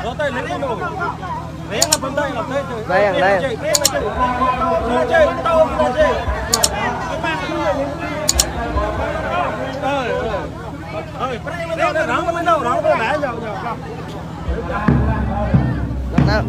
Rồi tay lấy đi rồi. Rén là bên đây là đây rồi. Rén đây. Chơi tao là chơi. Ráng bên đâu, ráng bên nãy giờ. Nào.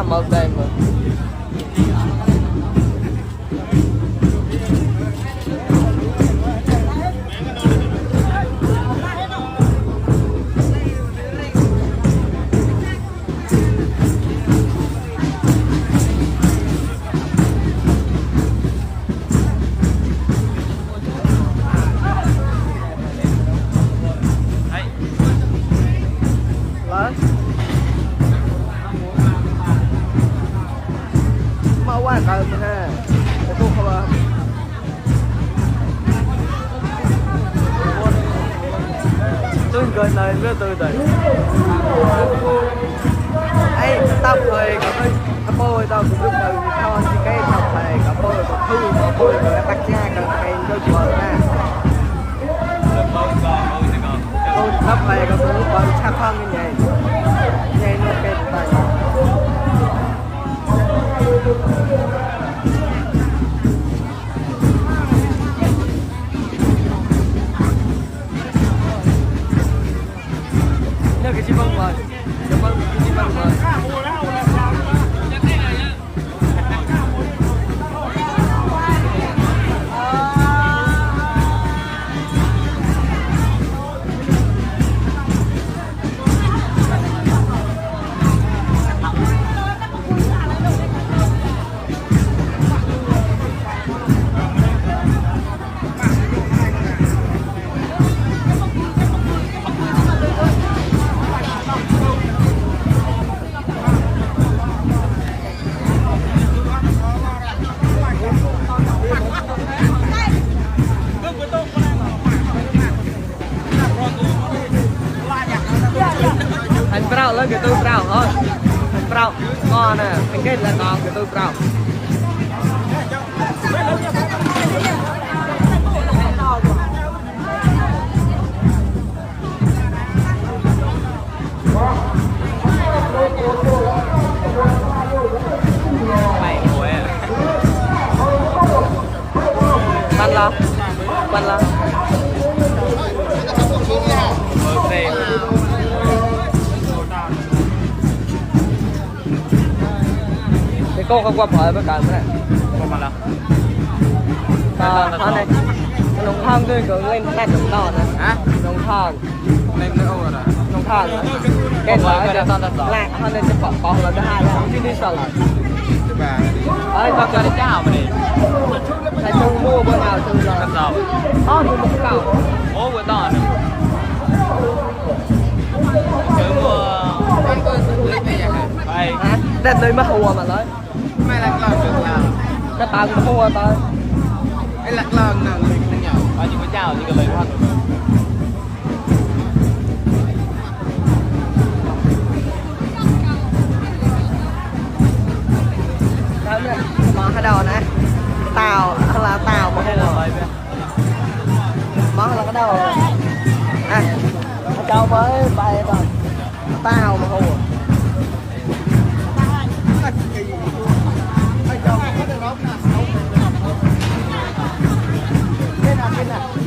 một đây mà mau quá cờ ha để tôi không tôi gần này với tôi đây ấy tao thời cái bôi tao cũng lúc đầu thon cái tao thời cái bôi cái bôi cái tách ra cái đôi bờ ra tôi tao thời cái bôi chắc hơn như vậy vậy nó cái tay nó cái gì bông rồi cái gì bông rồi anh brau lên cái tôi brau thôi anh brau ngon nè anh kết là ngon cái tôi brau Bắn lo cái cô không qua phở với cả này không mà là hơn này nông thang tôi cứ lên nét nông đỏ này hả nông thang lên nữa rồi nông thang cái đó là hơn này sẽ bỏ là thứ hai là đi sợ là ơi con cho đi chào mà đi thầy chung mua bữa nào từ rồi làm sao mua một cầu ố bữa to nữa chứ mua vậy đẹp nơi mà hùa mà nói mày lạc lần được là cái tao cũng hùa tới cái lạc lần là người nó nhỏ chỉ có chào chỉ có lời thôi món hai đầu nè tàu là tàu mà không món là cái đầu à cháu với bài tàu mà không cái nào